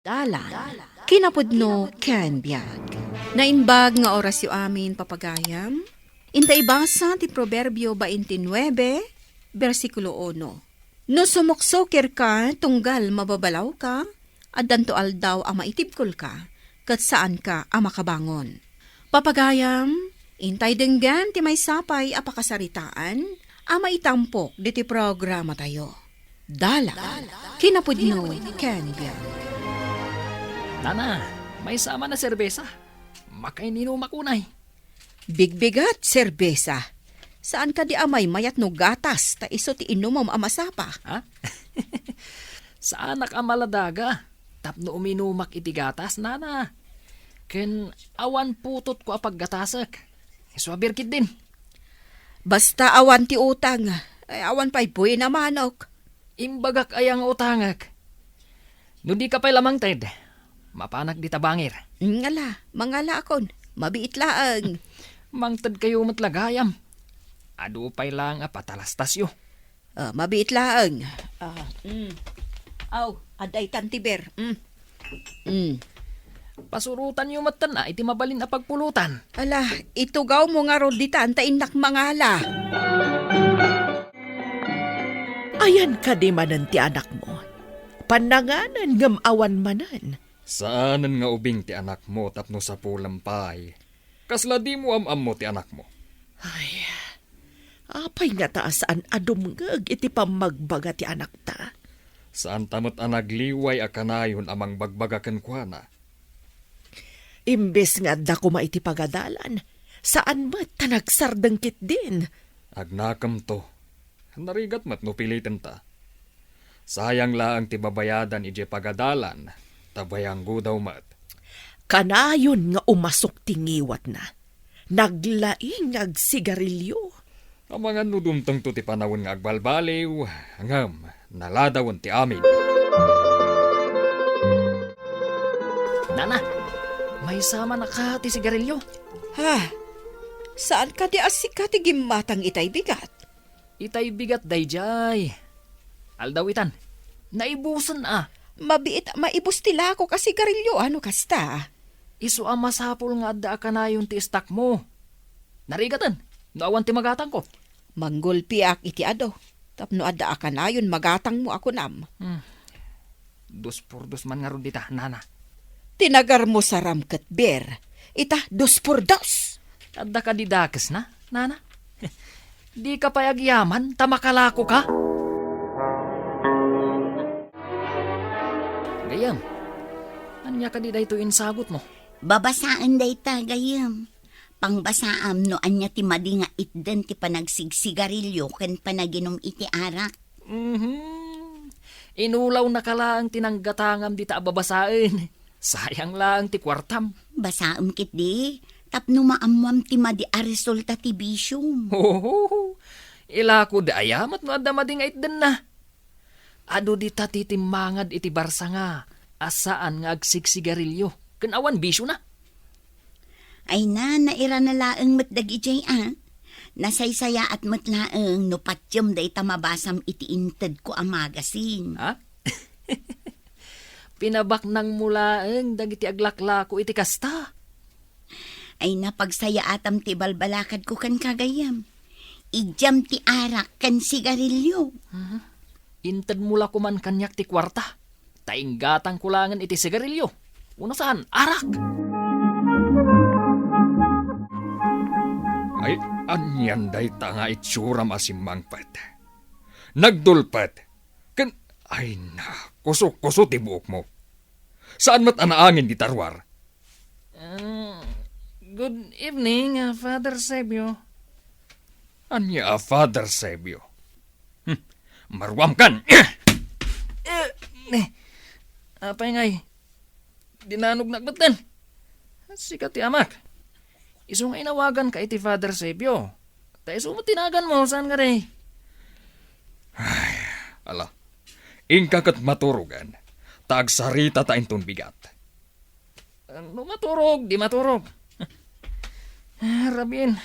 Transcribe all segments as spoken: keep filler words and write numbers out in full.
Dalan, kinapudno ken biag. Naimbag nga orasyo amin, papagayam. Inta ibasa ti Proverbio twenty-nine, bersikulo uno. No sumuksukirka tunggal mababalawka, addanto aldaw a maitibkolka, ket saanka a makabangon. Papagayam, intay denggen ti maysa pay a pakasaritaan a maitampok ditoy programatayo. Dalan, kinapudno ken biag. Nana, maysa man a serbesa. Makaininumak unay. Bigbigat, serbesa. Saan kadi a maymayat no gatas, ta isu ti inumom a masapa? Ha? Saanak a maladaga tapno uminumak iti gatas, nana. Ken awan putotko a paggatasek. Isu a birkit din. Basta awan ti utang, ay awan pay buin a manok. Imbagak aya nga utangek? No dika pay la mangted, mapanak dita bangir. Ngala, mangala akon. Mabiit laeng. Mangted kayo met la gayam. Adu pay laeng a patalastasyo. Ah, mabiit laeng. Ah, mm. Aw, adda itan ti beer. Mm. Mm. Pasurotanyo metten a iti mabalin a pagpulutan. Ala, itugawmo ngarud ditan ta innak mangala. Ayan kadi manen ti anakmo? Pannanganen ngem awan manen. Saanen nga ubing ti anakmo tapno sapulem pay. Kasla dimo am-ammo ti anakmo. Ay, apay ngata a saan a dumngeg iti pammagbaga ti anakta? Saanta met a nagliway a kanayon a mangbagbaga kenkuana. Imbes nga adda koma iti pagadalan, saan met ta nagsardeng ketdin. Agnakemto. Narigat met no pilitenta. Sayang laeng ti babayadan idiay pagadalan, ta bayanggodaw met. Kanayon nga umasok ti ngiwatna. Naglaing nga agsigarilio. Amangan no dumtengto ti panawen nga agbalbaliw, ngem naladawen ti amin. Nana, maysa man a ka ti sigarilio? Ha? Saan kadi a sika ti gimmatang itay bigat? Itay bigat daydiay. Aldaw itan. Naibusen a. Mabiit, maibus ti lakok a sigarilio, ano kasta? Isu a masapul nga adda a kanayon ti istakmo. Narigaten, no awan ti magatangko. Manggulpiak iti ado, tapno adda a kanayon magatangmo a kunam. Hmm. Dos por dos man ngarud dita, nana. Tinagarmo saram ket beer. Ita, dos por dos. Adda kadi dakesna, nana? Dika pay agyaman ta makalakoka? Gayyem, ania kadi daytoy insagutmo? Babasaen dayta, gayyem. Pangbasaam no ania ti madi nga itden ti panagsigsigarilio ken panaginum iti arak. Mhm. Inulawnaka laeng ti nanggatangam dita a babasaen. Sayang laeng ti kuartam. Basaem ketdi, tapno maammoam ti madi a resulta ti bisiom. Oho, ilakod aya met no adda madi nga itdenna. Adu dita ti timmangad iti barsanga a saan nga agsigsigarilio ken awan bisiona. Ay na, nairana laeng met dagidiay a. Nasaysayaat met laeng no patiem dayta mabasam iti intedko a magazine. Ha? Pinabaknangmo laeng dagiti aglaklako iti kasta. Ay na, pagsayaatam ti balbalakadko kenka, gayyem. Idiam ti arak ken sigarilio. Mhm. Intedmo la koman kaniak ti kuarta, ta inggatangko laengen iti sigarilio. Uno saan, arak. Ay, anian dayta nga itsuram a simmangpet? Nagdulpet. Ken, ay na, kuso-kuso ti buokmo. Saan met a naangin dita ruar? Ah, good evening, ah, Father Sebio. Ania a Father Sebio? Hmm, maruamkan! Eh, eh, apay ngay, dinanognak metten. Sika ti amak. Isu nga inawaganka iti Father Sebio. Ta isu met ti naganmo, saan kadi? Ay, ala. Inka ket maturogen, ta agsaritata inton bigat. No maturog, di maturog. Ah, rabin.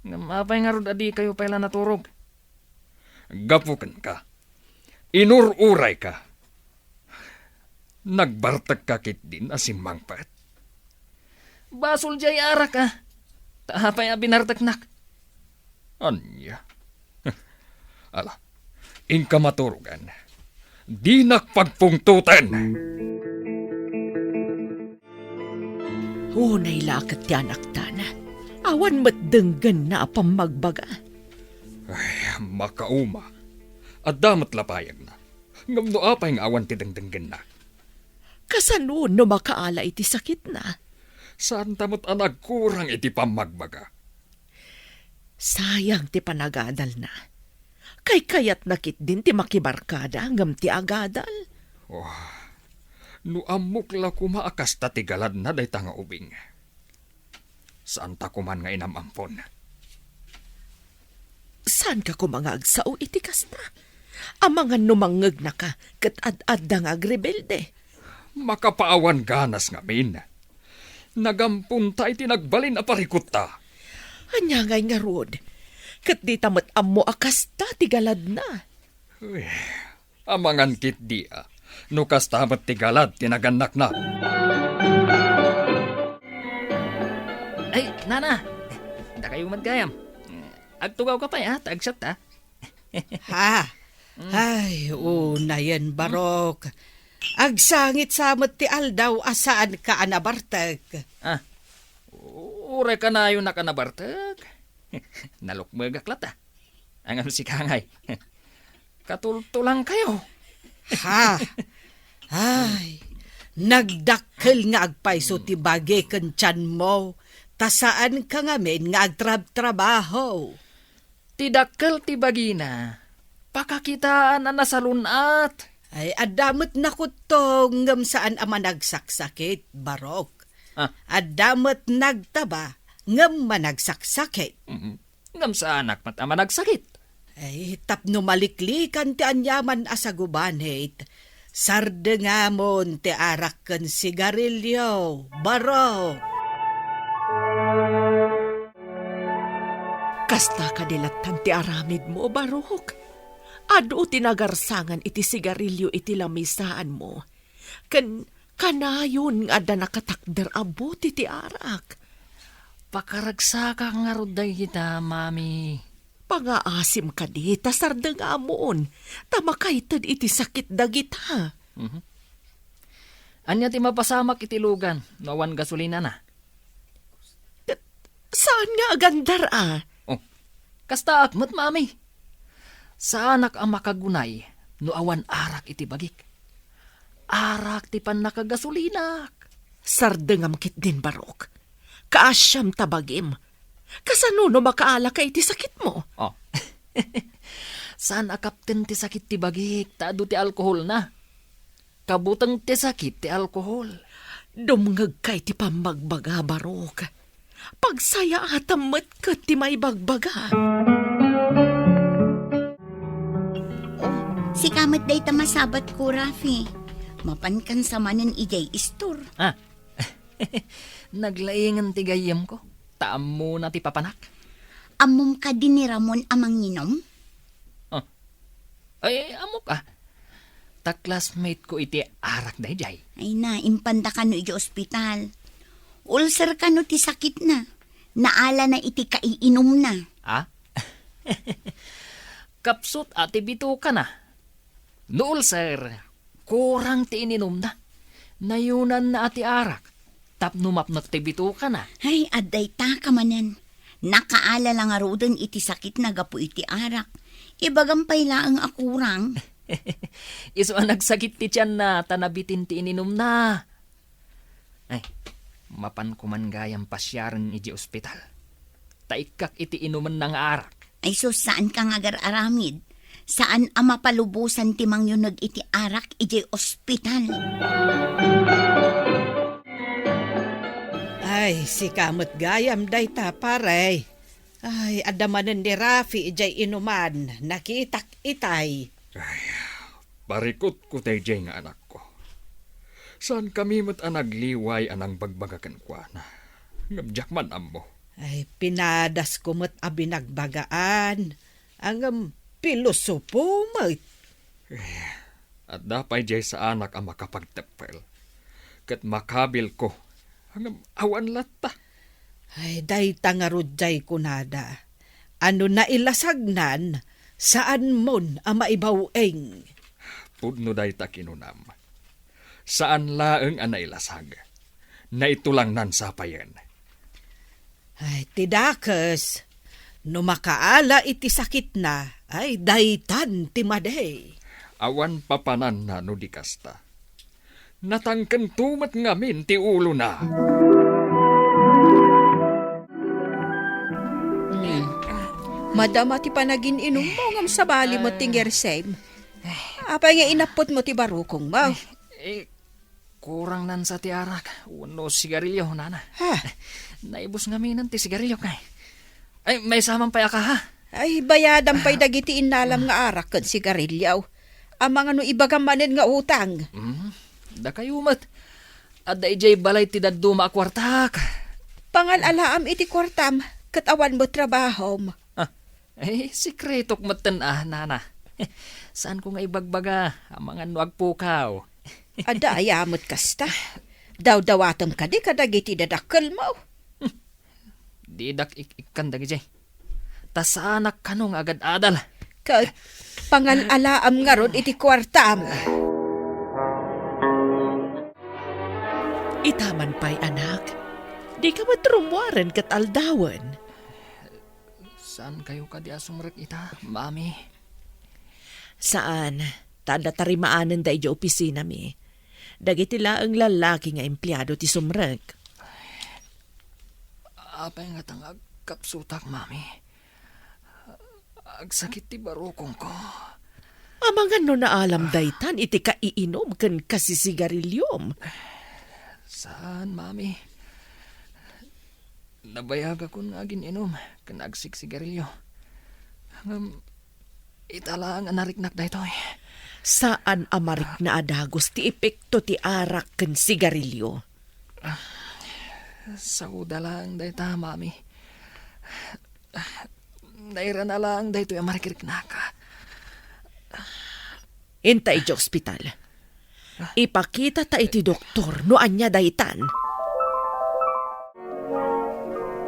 Ngem apay ngarud a dikayo pay la naturog? Gapu kenka. Inur-urayka. Nagbartekka ketdin a simmangpet? Basol diay arak, a. Ta apay a binarteknak? Ania? Ala, inka maturogen. Dinak pagpungtoten. Unay la ket ti anaktan. Awan met denggenna a pammagbaga. Ay, makauma. Adda met la payagna. Ngem no apay nga awan ti dengdenggenna? Kasano no makaala iti sakitna? Saanta met a nagkurang iti pammagbaga. Sayang ti panagadalna. Kaykayatna ketdin ti makibarkada ngem ti agadal. Oh, no ammok la koma a kasta ti galadna dayta nga ubing. Saanta koman nga inam-ampon. Saanka koma nga agsao iti kasta? Amangan no mangngegnaka ket ad-adda nga agrebelde. Makapaawan ganas ngamin. Nagamponta iti nagbalin a parikutta. Ania ngay ngarud? Ket dita met ammo a kasta ti galadna. Uy, amangan ketdi a no kasta met ti galad ti nagannakna. Ay, nana! Dakayo met gayam. Agtugawka pay, a, ta agsatta. Ha? Mm. Ay, unayen, Barok. Agsangit sa met ti aldaw a saanka a nabartek. Ah, uray kanayon a nabartek. Nalukmegak latta. Ngem sika ngay. Katultulangkayo. Ha? Ay, nagdakkel nga agpayso ti bagi ken tianmo, ta saanka ngamin nga agtrabtrabaho. Ti dakkel ti bagina, pakakitaan a nasalun-at. Ay, adda met nakuttong ngem saan a managsaksakit, Barok. Ah. Adda met nagtaba ngem managsaksakit. Mm. Ngem saanak met a managsakit. Ay, tapno maliklikan ti aniaman a sagubanit, sardengamon ti arak ken sigarilio, Barok. Kasta kadi lattan ti aramidmo, Barok? Adu ti nagarsangan iti sigarilio iti lamisaanmo, ken kanayon nga adda nakatakder a bote ti arak. Pakaragsakak ngarud dagita, Mami. Pangaasim kadi ta sardengamon, ta makaited iti sakit dagita. Mhm. Ania ti mapasamak iti lugan no awan gasolinana? Saan nga agandar a? Oh, kastaak met, Mami. Saanak a makagunay no awan arak iti bagik. Arak ti pannakagasolinaak. Sardengam ketdin, Barok. Kaasiam ta bagim. Kasano no makaalaka iti sakitmo? Oh. Saan a kapten ti sakit ti bagik ta adu ti alkoholna. Kabuteng ti sakit ti alkohol. Dumngegka iti pammagbaga, Barok. Pagsayaatam met ket ti maibagbaga. Oh, sika met dayta masabatko, Rafi. Mapankan sa manen idiay istor. Ah, naglaingen ti gayyemko, ta ammona ti papanak. Ammom kadi ni Ramon a manginum? Ah, ay, ammok a. Ta classmate ko iti arak daydiay. Ay na, impanda kano iti ospital. Ulcer kano ti sakitna. Naalana iti kaiinumna. Ah? Kapsut a ti bitokana. No ulcer, kurang ti ininumna. Nayunanna a ti arak. Tapno mapnek ti bitokana. Ay, adda ita ka manen. Nakaala la ngaruden iti sakitna gapu iti arak. Ibagam pay laeng a kurang. Isu a nagsakit ti tianna ta nabitin ti ininumna. Ay, mapan koman gayam pasiaren idiay ospital. Ta ikkak iti inumenna nga arak. Ay sus, saanka nga agar-aramid. Saan a mapalubosan ti mangyuneg iti arak idiay ospital. Ay, sika met gayam dayta, pare. Ay, adda manen ni Rafi idiay inuman. Nakitak itay. Ay, parikutko daydiay nga anakko. Saankami met a nagliway a nangbagbaga kenkuana. Ngem diak man ammo. Ay, pinadasko met a binagbagaan. Ngem pilosopo met. Eh, Adda pay diay saanak a makapagteppel. Ket makabilko. Ngem awan latta. Ay, dayta ngarud diay kunada. Ano nailasagnan, saanmon a maibaw-eng. Pudno dayta kinunam. Saan laeng a nailasag. Naitulangnan sapayen. Ay, ti dakes, no makaala iti sakitna, ay, daytan ti madi. Awan papananna no di kasta. Natangkento met ngamin ti ulona. Hmm. Madama ti panagin-inummo ngem sabali met ti ngersem. Apay nga inapputmo ti barukongmo? Eh, kurangnan sa ti arak wenno sigarilyo, nana. Ha? Naibus ngaminen ti sigarilyo, kay. Ay, maysa man pay a kaha. Ay, bayadan pay dagiti innalam nga arak ken sigarilyo. Amangan no ibagam manen nga utang. Hmm, dakayo met. Adda idiay balay ti dadduma a kuartak. Pangal-alaam iti kuartam, ket awan met trabahom. Ah, eh, sikretok metten a, nana. Saanko nga ibagbaga, amangan no agpukaw. Adda aya met kasta. Dawdawatem kadi kadagiti dadakkelmo. Didak ik-ikkan dagiti. Ta saanak kano nga agad-adal. Ket pangal-alaam ngarud iti kuartam. Ita man pay, anak, dika met rummuaren ket aldawen. Saan kayo kadi a sumrek ita, Mami? Saan, ta adda tarimaanen da idiay opisinami. Dagiti laeng lallaki nga empleado ti sumrek. Apay nga ta nga agkapsutak, Mami? Agsakit ti barukongko. Amangan no naalam daytan iti kaiinom ken kasisigariliom. Saan, Mami. Nabayagakon nga agin-inom ken agsiksigarilyo. Ngem, ita laeng a nariknak daytoy. Saan a marikna a dagus ti epekto ti arak ken sigarilyo. Saoda laeng dayta, Mami. Nairana laeng daytoy a marikriknak. Inta idiay ospital. Ipakita ta iti doktor no ania daytan.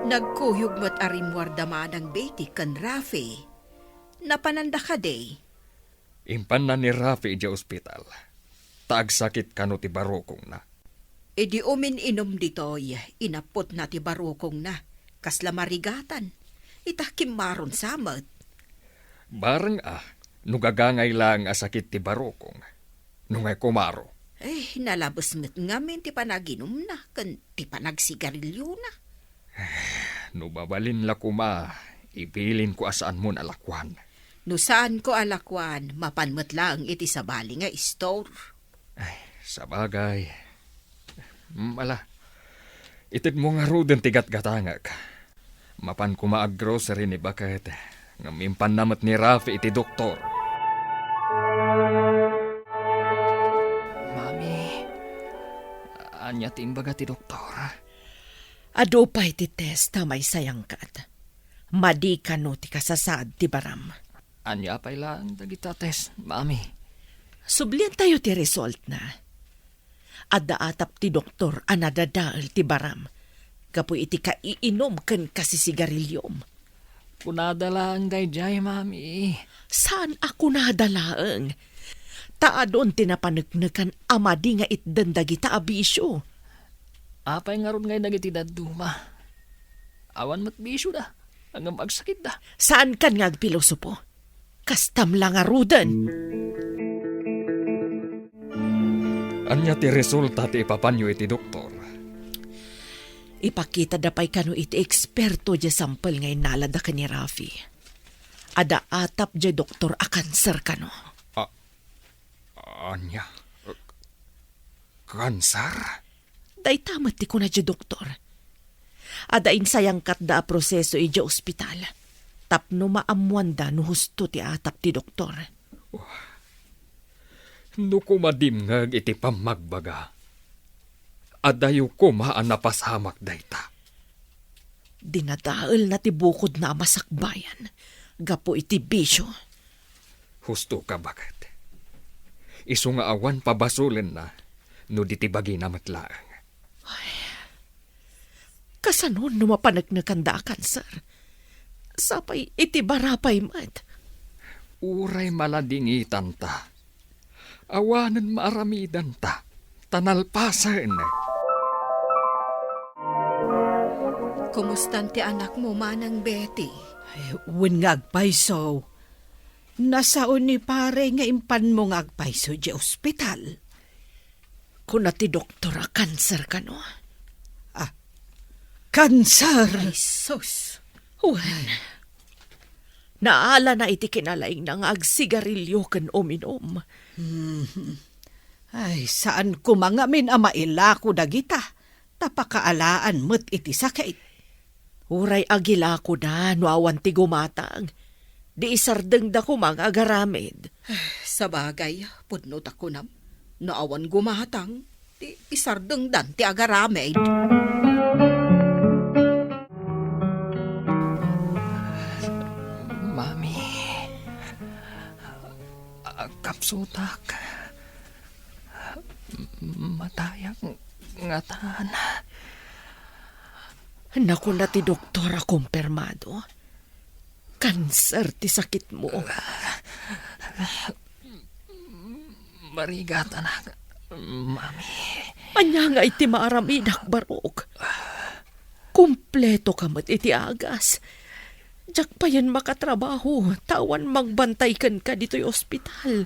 Nagkuyog met a rimmuar da manang Betty ken Rafi. Napananda kadi? Impanna ni Rafi idiay ospital, ta agsakit kano ti barukongna. Idi umin-inom ditoy, inapputna ti barukongna. Kasla marigatan. Ita kimmaron sa met. Bareng a, no gagangay laeng a sakit ti barukong. No ngay kumaro. Eh, nalabes met ngamin ti panaginumna ken ti panagsigarilyona. No mabalin la koma, ibilinko a saanmon a lakuan. No saanko a lakuan, mapan met laeng iti sabali nga istor. Ay, sabagay. Mm, ala. Itedmo ngaruden ti gatgatangek. Mapan koma ag-grocery ni baket, ngem impanna met ni Rafi iti doktor. Mami, ania ti imbaga ti doktor? Adu pay ti test a maisayangkat. Madi kano ti kasasaad ti baram. Ania pay laeng dagita test, Mami? Subliantayo ti resultna. Adda atap ti doktor a nadadael ti baram gapu iti kaiinom ken kasisigariliom. Kunada laeng daydiay, Mami. Saan a kunada laeng? Ta adun ti napaneknekan a madi nga itden dagita a bisio. Apay ngarud ngay dagiti dadduma? Awan met bisioda, ngem agsakitda. Saankan nga agpilosopo. Kastam la ngaruden. Ania ti resulta ti ipapanyo iti doktor? Ipakitada pay kano iti eksperto diay sampel nga innalada ken ni Rafi. Adda atap diay doktor a kanser kano. A-, ania? Kanser? Dayta met ti kuna diay doktor. Adda insayangkatda a proseso idiay ospital tapno maammoanda no husto ti atap ti doktor. No koma dimngeg iti pammagbaga, adayo koma a napasamak dayta. Dinadaelna ti bukodna a masakbayan gapu iti bisio. Husto ka, baket. Isu nga awan pabasolenna no di ti bagina met laeng. Ay, kasano no mapaneknekanda a kanser? Sapay iti barapay met. Uray maladingitanta, awanen maaramidanta, ta nalpasen. Kumustan ti anakmo, Manang Betty? Ay, wen nga agpayso. Nasao ni pare nga impanmo nga agpayso idiay ospital. Kuna ti doktor a kanser kano. Ah, kanser! Ay, sus! Wen, naalana iti kinalaingna nga agsigarilio ken uminum. Mhm. Ay, saan koma ngamin a mailako dagita, ta pakaalaan met iti sakit. Uray agilakoda no awan ti gumatang, di isardengda koma nga agaramid. Sabagay, pudno ta kunam, no awan gumatang, di isardengdan ti agaramid. Mami, agkapsutak. Matayak ngatan. Nakuna ti doktor a kumpirmado. Kanser ti sakitmo. Marigatanak, Mami. Ania ngay ti maaramidak, Barok? Kumpleto ka met iti agas. Diak payen makatrabaho, ta awan mangbantay kenka ditoy ospital.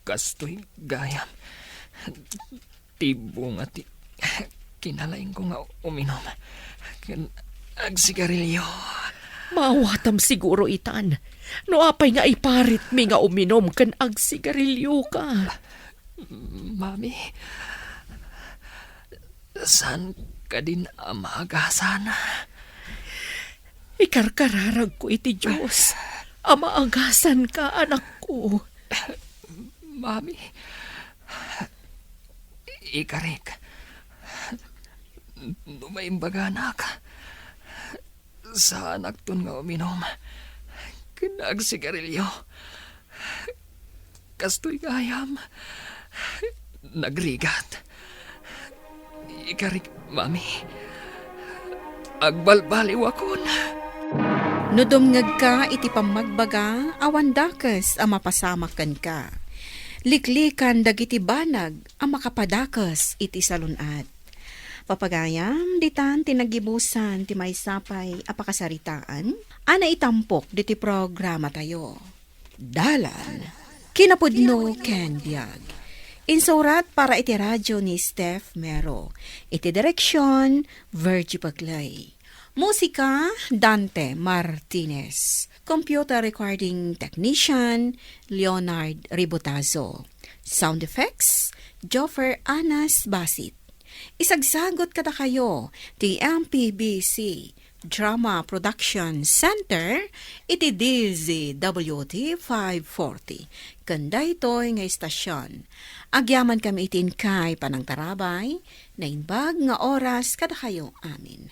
Kastoy gayam ti bunga ti kinalaingko nga uminum ken agsigarilio. Maawatam siguro itan, no apay nga iparitmi nga uminum ken agsigarilio ka. Mami, saan kadin a maagasan? Ikarkararagko iti Dios a maagasan ka, anakko. Mami, ikarik, no maimbaganak, saanakton nga uminum ken agsigarilio. Kastoy gayam, nagrigat. Ikarik, Mami. Agbalbaliwakon. No dumngegka iti pammagbaga, awan dakes a mapasamak kenka. Liklikan dagiti banag a makapadakes iti salun-at. Papagayam, ditan ti naggibusan ti maysa pay a pakasaritaan a naitampok ditoy programatayo. Dalan, kinapudno ken biag. Insurat para iti radio ni Steph Mero. Iti direksyon, Virgie Bagley. Musika, Dante Martinez. Computer recording technician, Leonard Ribotazo. Sound effects, Joffer Anas Basit. Isagsagut kadakayo ti M P B C Drama Production Center iti D Z W T five forty. Ken daytoy nga istasyon, agyamankami iti inkay panangtarabay, naimbag nga oras kadakayo amin.